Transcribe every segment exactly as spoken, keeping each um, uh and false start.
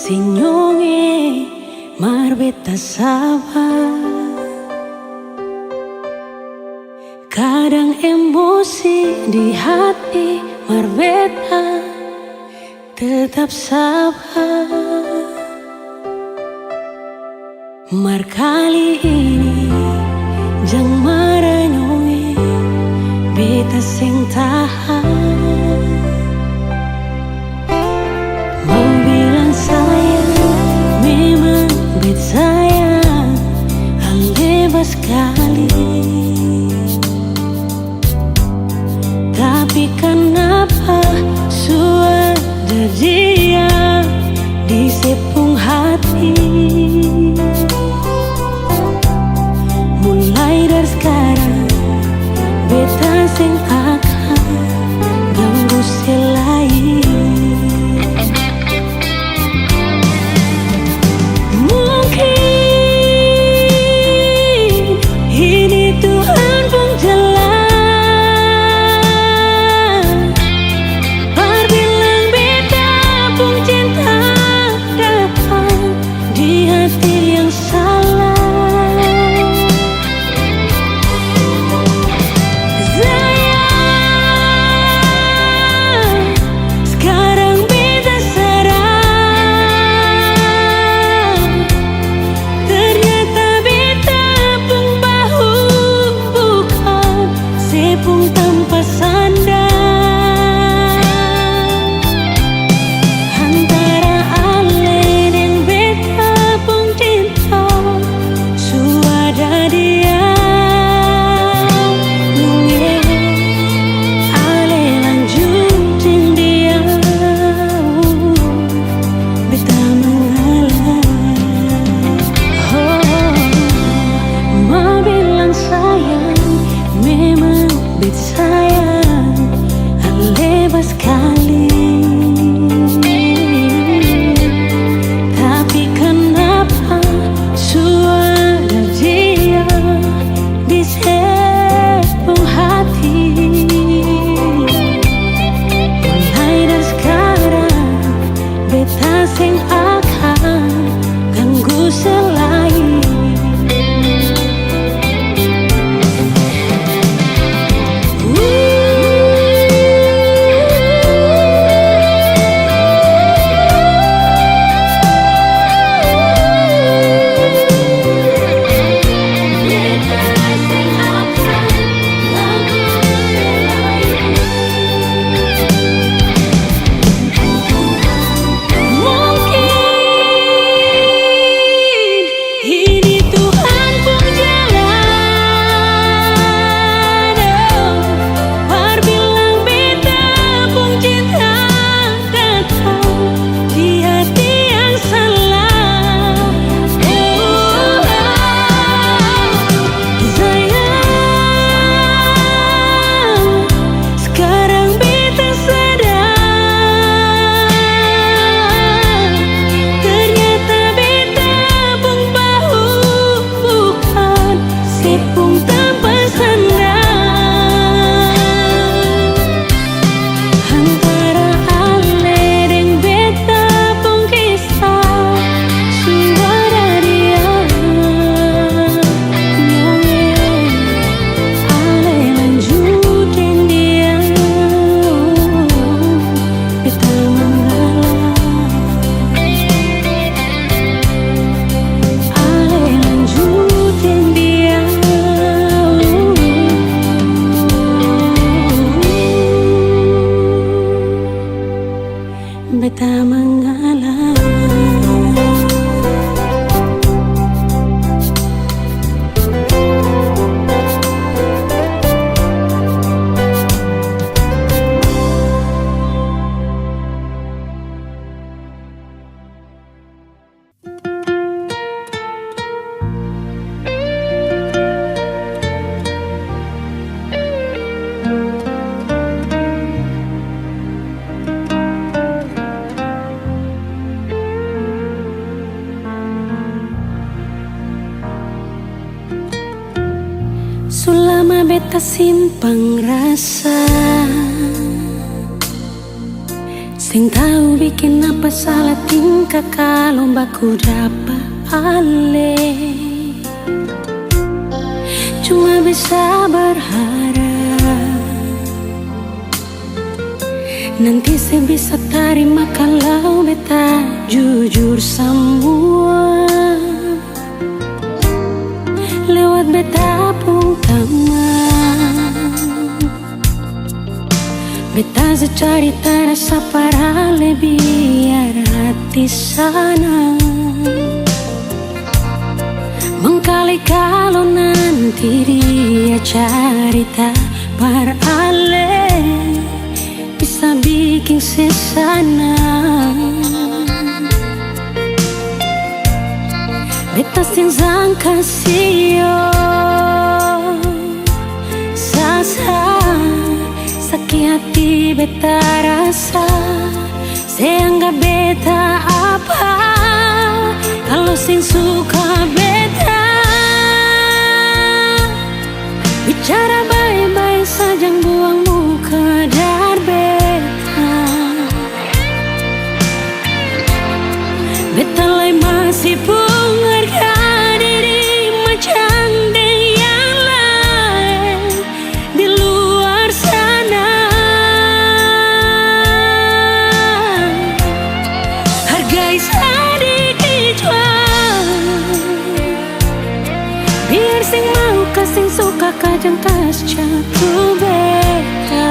Senyong e, mar beta sabar. Kadang emosi di hati, mar beta tetap sabar. Mar kali ini, jang mara nyong e, beta seng tahan. Mau bilang sayang, memang bet sayang, ale baskali. Tapi kanapa su ada dia di se pung hati? Mulai dari skarang, beta seng akan ganggu se lai. Mungkin ini Tuhan pung jalan, par bilang beta pung cinta datang di hati yang salah. Sayang, skarang beta sadar, ternyata beta pung bahu bukan se pung tampa sandang. Antara ale deng beta pung cinta, su ada dia. Ale lanjut deng dia, beta mangalah. Oh, mau bilang sayang, memang bet sayang, ale baskali. Tapi kanapa su ada dia di se pung hati? Mulai dari skarang, beta seng akan ganggu se lai. Mungkin ini Tuhan pung jalan, oh, par bilang beta pung cinta datang di hati yang salah. Oh, sayang, skarang beta sadar, ternyata beta pung bahu bukan se pung tampa sandang. Antara ale deng beta pung kisah, suara dia nyonge, ale lanjut deng dia. Beta mangalah, ale lanjut deng dia. Beta mangalah. Su lama beta simpang rasa, se Seng tau biking apa salah tingkah kalu baku dapa ale. Cuma bisa berharap nanti se bisa tarima kalau beta jujur samua lewat beta pung tamang. Beta su carita rasa par ale biar hati sanang. Mangkali kalo nanti dia carita par ale, bisa biking se sanang. Beta seng sangka sio sasa, saki hati beta rasa. Se anggap beta apa, kalo seng suka beta. Bicara bae-bae sa, jang buang muka dari beta. Beta lai masi pung harga diri macam deng yang laeng di luar sana. Hargai sadiki jua. Biar seng mau ka seng suka ka jang kas jatu beta.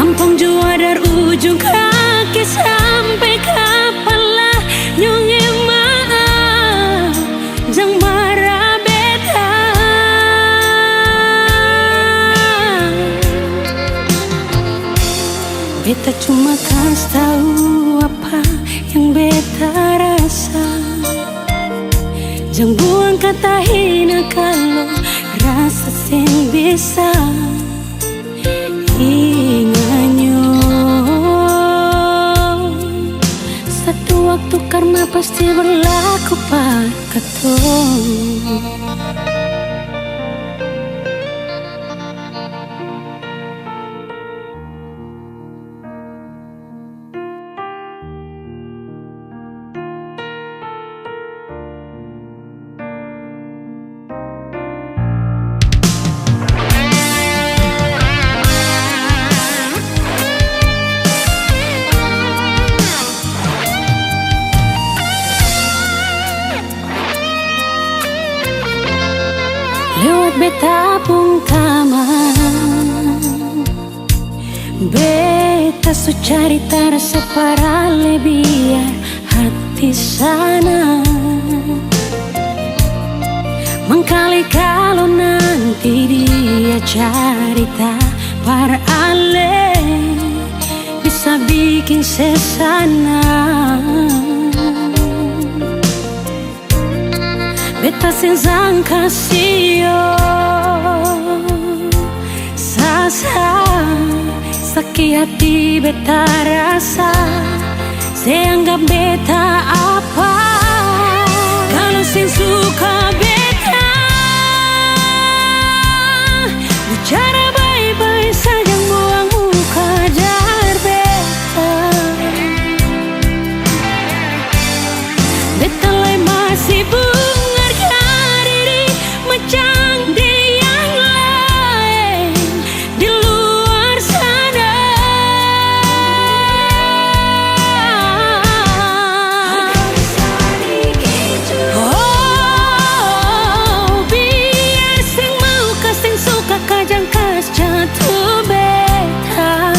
Ampong jua dari ujung kaki sampe kapala, nyong e maaf, jang mara beta. Beta cuma kas tau apa yang beta rasa. Jang buang kata hina kalo rasa seng bisa inga nyong. Satu waktu karma pasti berlaku par katong. Lewat beta pung tamang, beta su carita rasa par ale biar hati sanang. Mangkali kalo nanti dia carita par ale, bisa biking se sanang. Beta seng sangka sio sasa, saki hati beta rasa, se anggap beta apa. Kalo seng suka beta, bicara bae-bae sa, jang buang muka jar beta. Beta lai masi pung harga diri macam deng yang laeng di luar sana. Oh, biar seng mau ka seng suka ka jang kas jatu beta.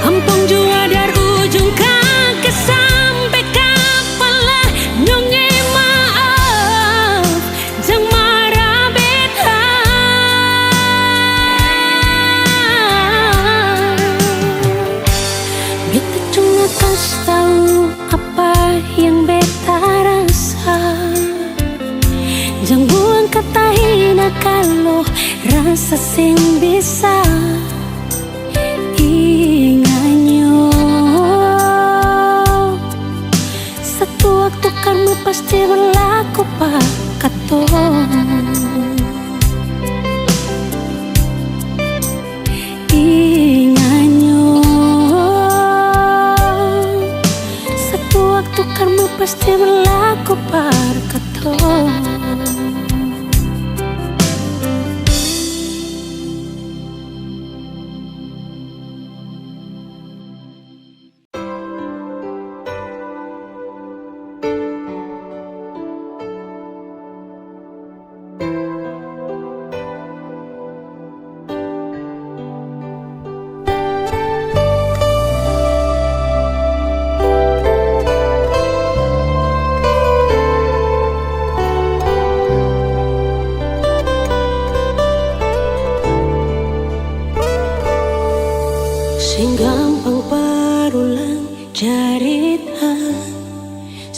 Ampong jua dari ujung kaki sampe kapala, nyong e maaf, jang mara beta. Beta cuma kas tau apa yang beta rasa. Jang buang kata hina kalo rasa seng bisa inga nyong. Satu waktu karma pasti berlaku pa katong.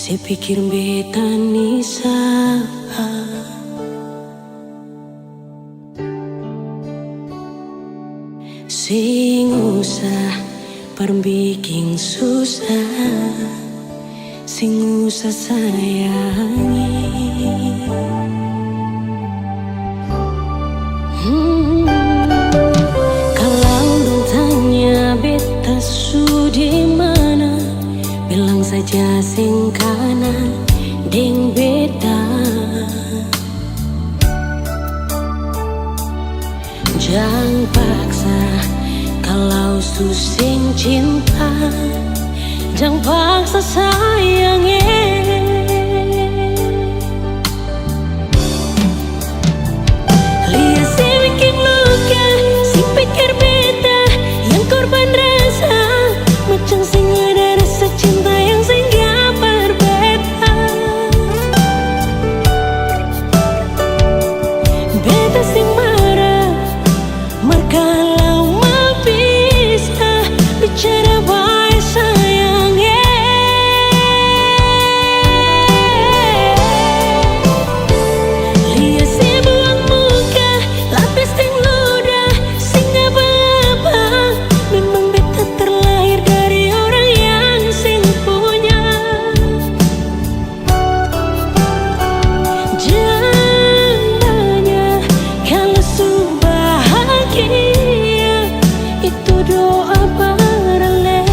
Se pikir beta ni sapa. Seng usah par biking susah, seng usah sayangi. Hmm, kalau dong tanya beta su di mana, bilang saja seng kanal deng beta. Jang paksa, kalau su seng cinta, jang paksa sayang, eh. Lia se biking luka, seng pikir beta yang korban rasa, macam seng ada rasa cinta yang singgah par beta. Beta seng mara, mar kalau mau pisah, bicara bae sayang, eh. Lia se buang muka, lapis deng ludah, seng apa-apa. Memang beta terlahir dari orang yang seng punya. Jang banya, kalo su bahagia, itu doa par ale.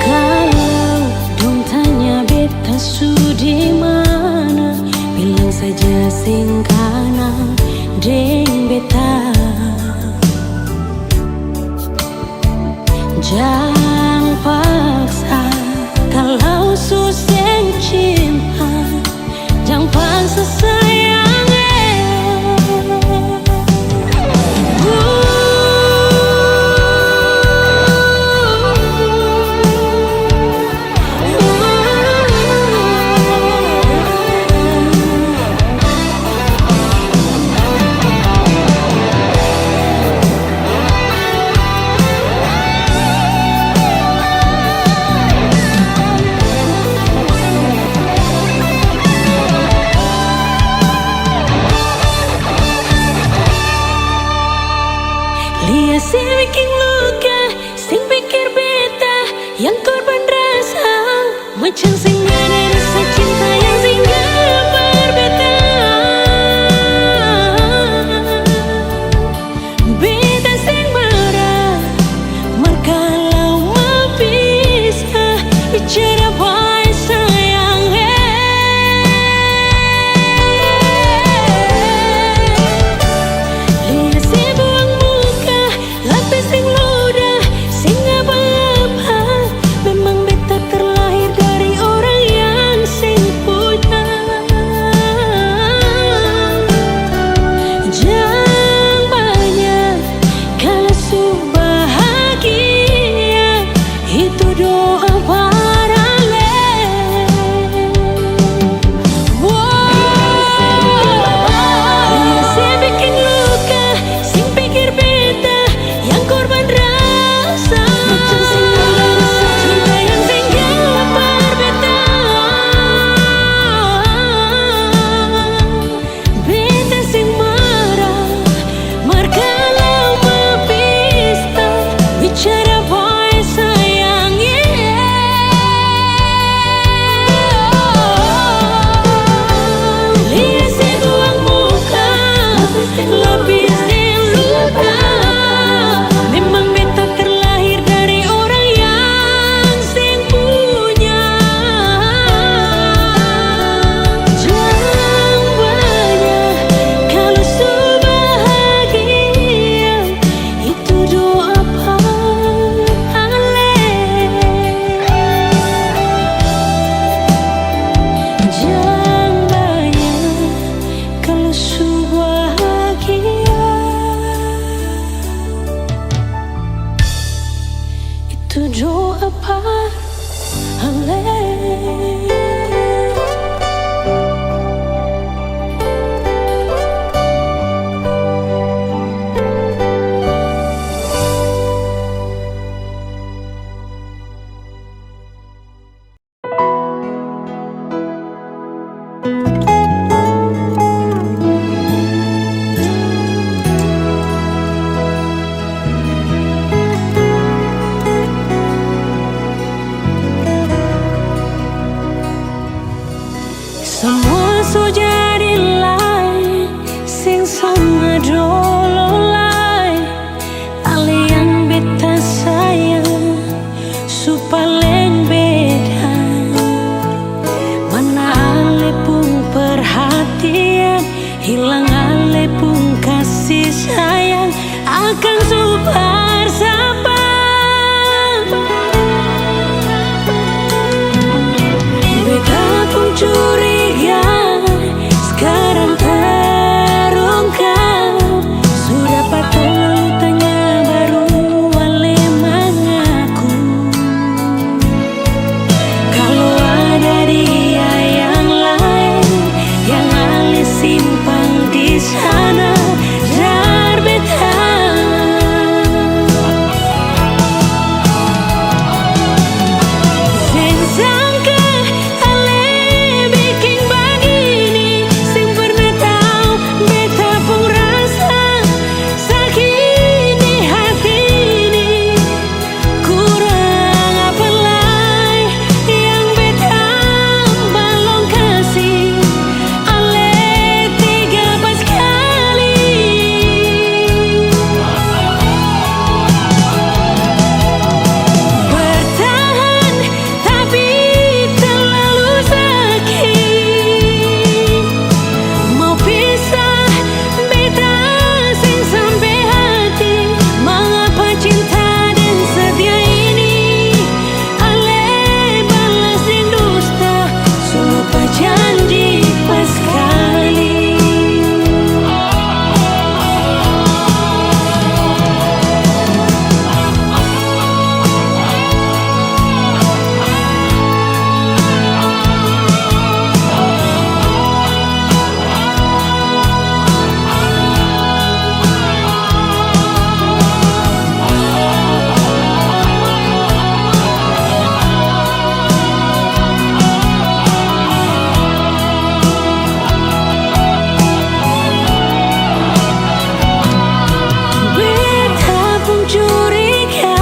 Kalo dong tanya beta su di mana, bilang saja seng kanal deng beta. Jang paksa, kalau su seng cinta, jang paksa sayang, eh. Lia se biking luka, seng pikir beta yang korban rasa. Macam seng ada rasa cinta yang singgah par beta. Beta seng mara, mar kalau mau pisah, bicara bae sayang, eh. Lia se buang muka, lapis deng ludah, seng apa-apa. Memang beta terlahir dari orang yang seng punya. Jang banya, kalo su bahagia, itu doa par ale. Wow. Lia se biking luka, seng pikir beta yang korban rasa. Macam seng ada rasa cinta yang singgah par beta. Beta seng mara, mar kalau mau pisah, bicara bae sayang, yeah. Lia se buang muka, lapis deng ludah. Memang beta terlahir dari orang yang seng punya. Jang banya, kalo su bahagia, itu doa par ale. Jang banya, kalo su bahagia, itu doa par ale. Akang su par sapa? Beta pung curiga skarang terungkap. Su dapa tong lalu tanya baru ale mangaku. Kalo ada dia yang laeng yang ale simpang di sana, jar beta. Seng sangka ale biking bagini, seng pernah tau beta pung rasa saki di hati ini. Kurang apa lai yang beta balong kasi, ale tega paskali. Bertahan tapi terlalu saki. Mau pisah, beta seng sampe hati. Mangapa cinta deng setia ini ale balas deng dusta? Su lupa janji paskali. Beta pung curiga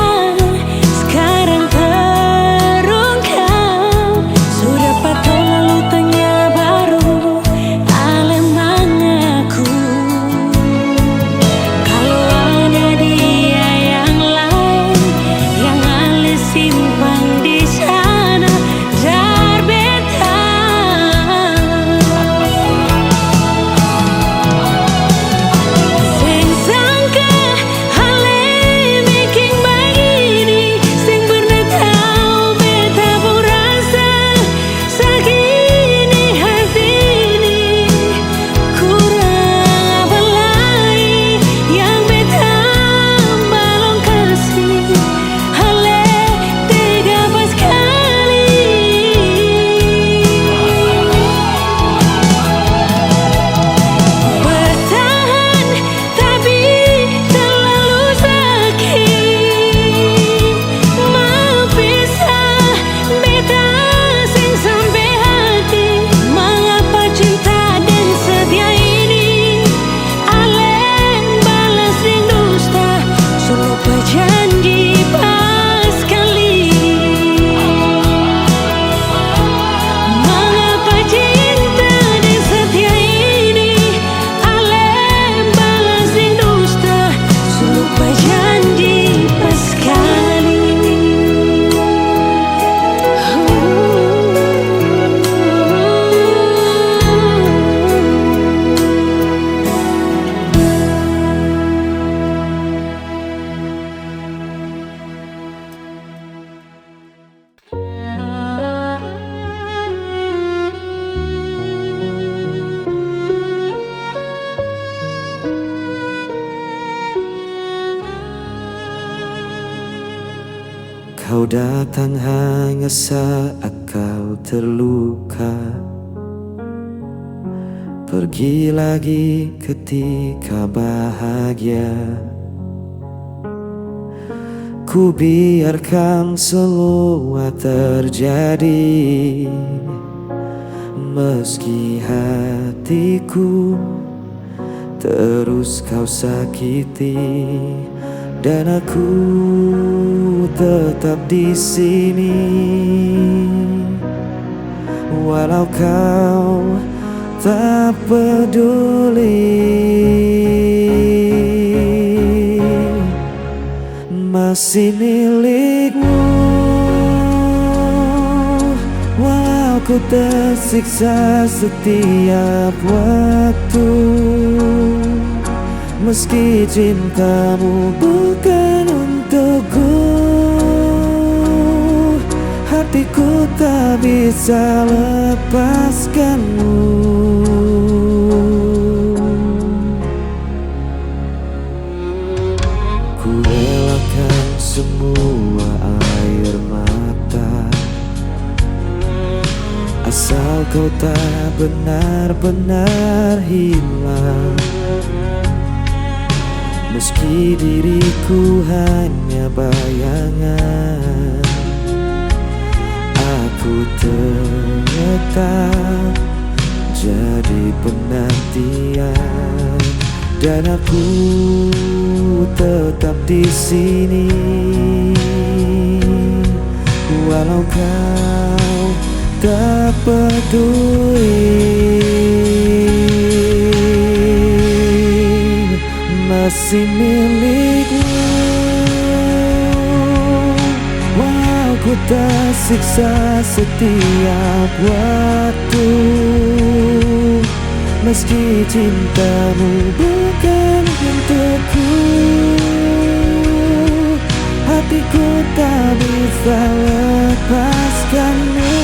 skarang terungkap. Su dapa tong lalu tanya baru ale mangaku. Kalo ada dia yang laeng yang ale simpang di sana, jar beta. Seng sangka ale biking bagini, seng pernah tau beta pung rasa saki di hati ini. Kurang apa lai yang beta balong kasi, ale tega paskali. Bertahan tapi terlalu saki. Mau pisah, beta seng sampe hati. Mangapa cinta deng setia ini ale balas deng dusta? Su lupa janji paskali. Mangapa cinta deng setia ini ale balas deng dusta? Su lupa janji paskali. Kau datang hanya saat kau terluka. Pergi lagi ketika bahagia. Ku biarkan semua terjadi, meski hatiku terus kau sakiti, dan aku tetap di sini, walau kau tak peduli. Masih milikmu, walau ku tersiksa setiap waktu. Meski cintamu bukan untukku, hatiku tak bisa lepaskanmu. Ku relakan semua air mata, asal kau tak benar-benar hilang. Meski diriku hanya bayangan, aku tetap jadi penantian. Dan aku tetap di sini, walau kau tak peduli, masih milikmu. Walau ku tersiksa setiap waktu, meski cintamu bukan untukku, hatiku tak bisa lepaskanmu.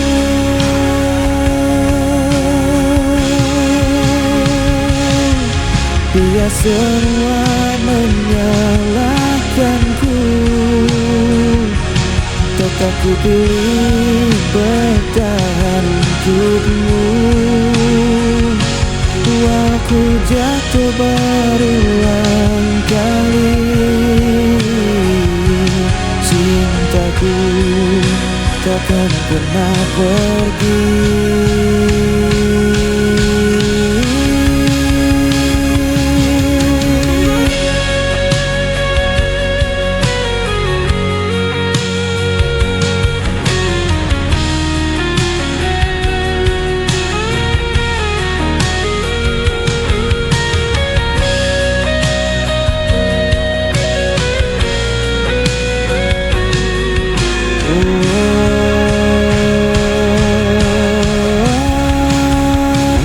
Biar semua menyalahkanku, tetap ku pilih bertahan untukmu. Walau ku jatuh berulang kali, cintaku takkan pernah pergi.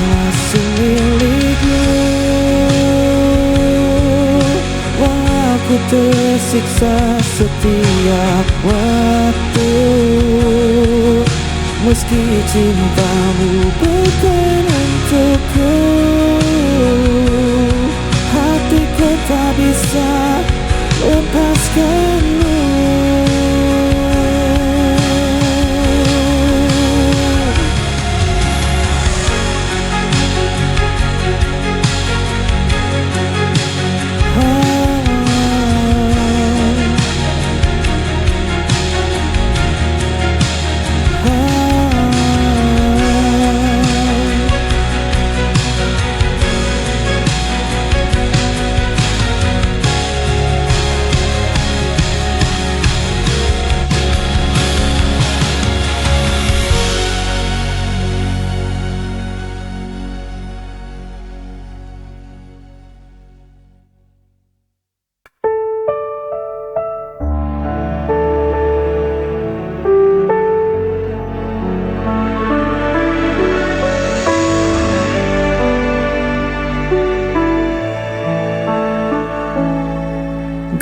Masih milikmu, walau ku tersiksa setiap waktu. Meski cintamu bukan untukku, hatiku tak bisa lepaskanmu.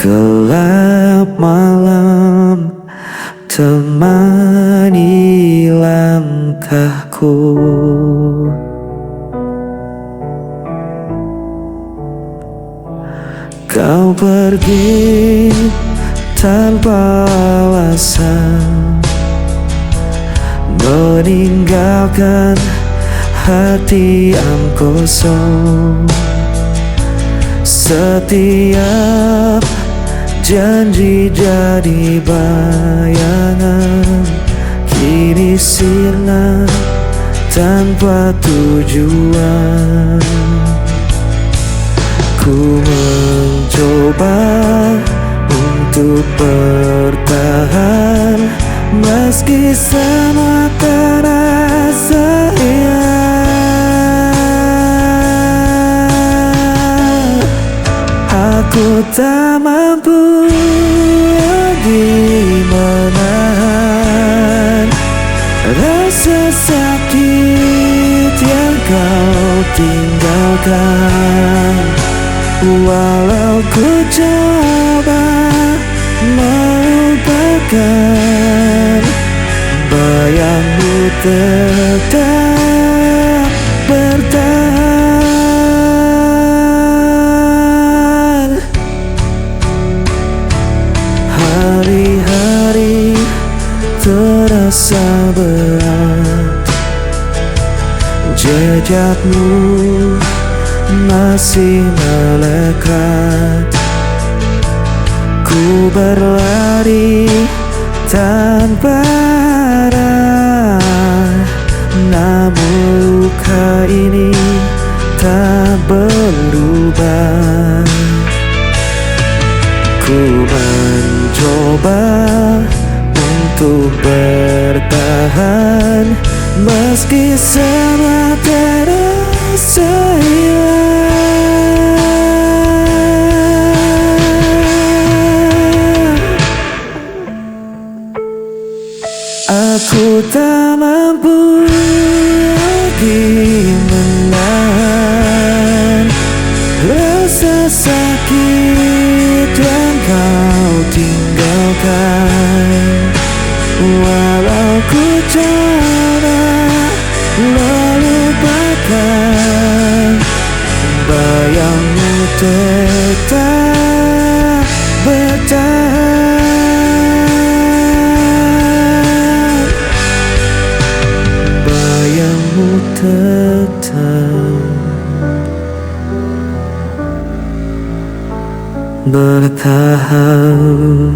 Gelap malam temani langkahku. Kau pergi tanpa alasan, meninggalkan hati yang kosong. Setiap janji jadi bayangan, kini sirna tanpa tujuan. Ku mencoba untuk bertahan, meski semua terasa hilang. Aku tak mampu lagi menahan rasa sakit yang kau tinggalkan. Walau ku coba melupakan, bayangmu tetap bertahan. Hari-hari terasa berat, jejakmu masih melekat. Ku berlari tanpa arah, namun luka ini tak berubah. Ku mencoba untuk bertahan, meski semua terasa hilang. Aku tak mampu lagi menahan rasa sakit yang kau tinggalkan. Walau ku coba melupakan, bayangmu tetap bertahan. Bayangmu tetap bertahan.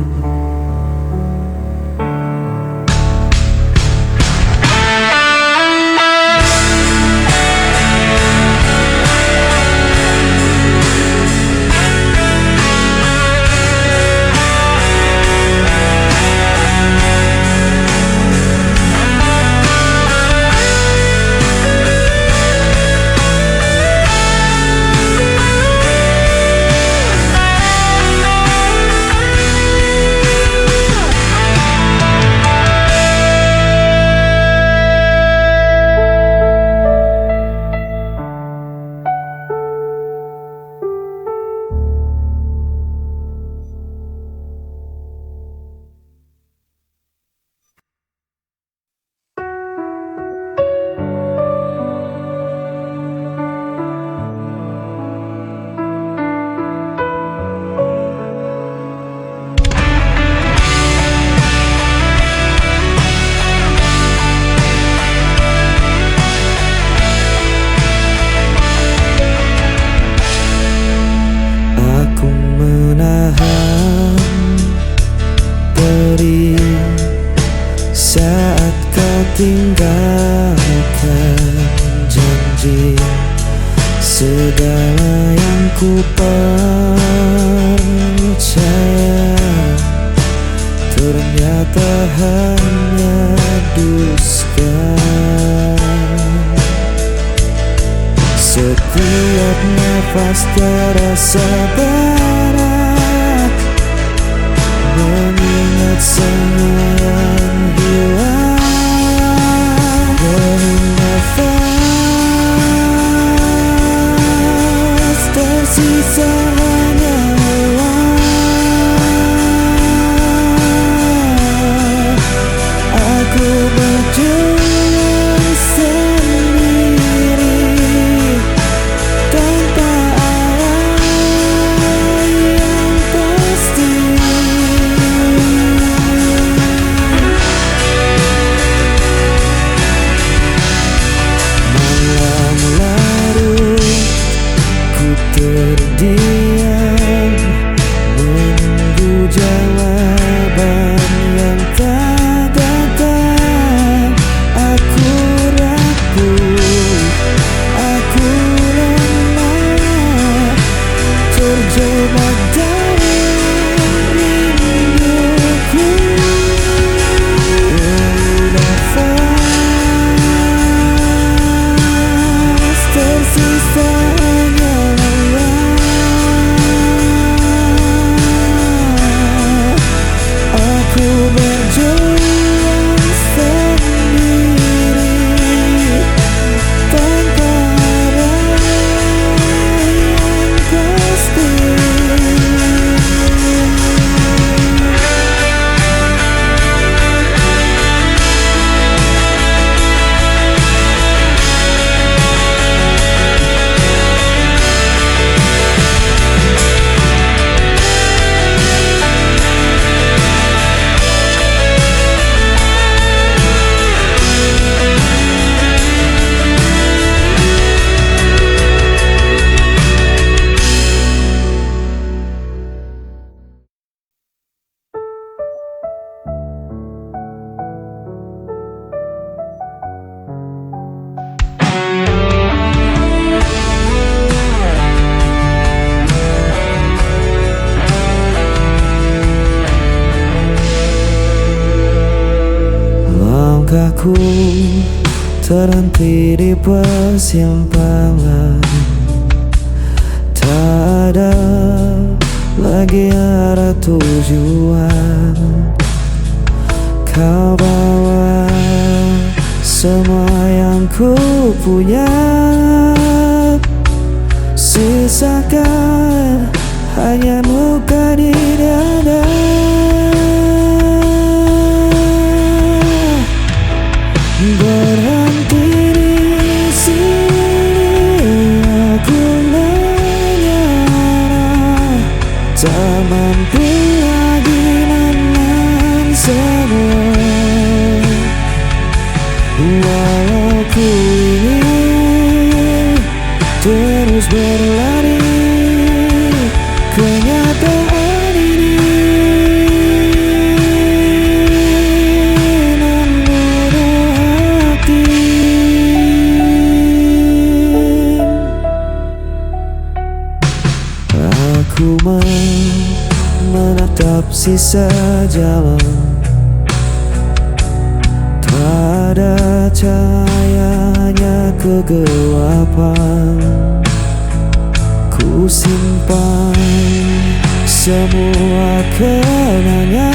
Aku menahan pedih saat kau tinggalkan janji. Segala yang ku percaya ternyata hanya dusta. Setiap nafas terasa berat, mengingat semua yang hilang. Demi nafas tersisa hanya lelah. Aku berjuang sendiri tanpa arah. Aku terhenti di persimpangan, tak ada lagi arah tujuan. Kau bawa semua yang ku punya, sisakan hanya luka di dada. Berhenti di sini, aku menyerah. Tak mampu lagi menahan semua. Walau ku ingin terus berlari, kenyataan ini membunuh hati. Aku me-, menatap sisa jalan. Tak ada cahaya, hanya kegelapan. Ku simpan semua kenangan,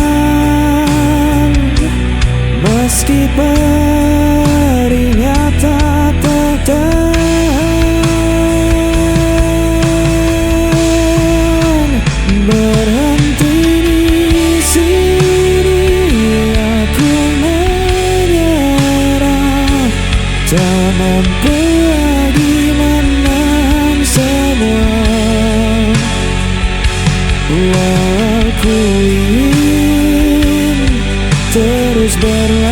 meski perihnya tak tertahan. Berhenti di sini, aku menyerah. Tak mampu lagi menahan semua. Walau ku ingin terus berlari,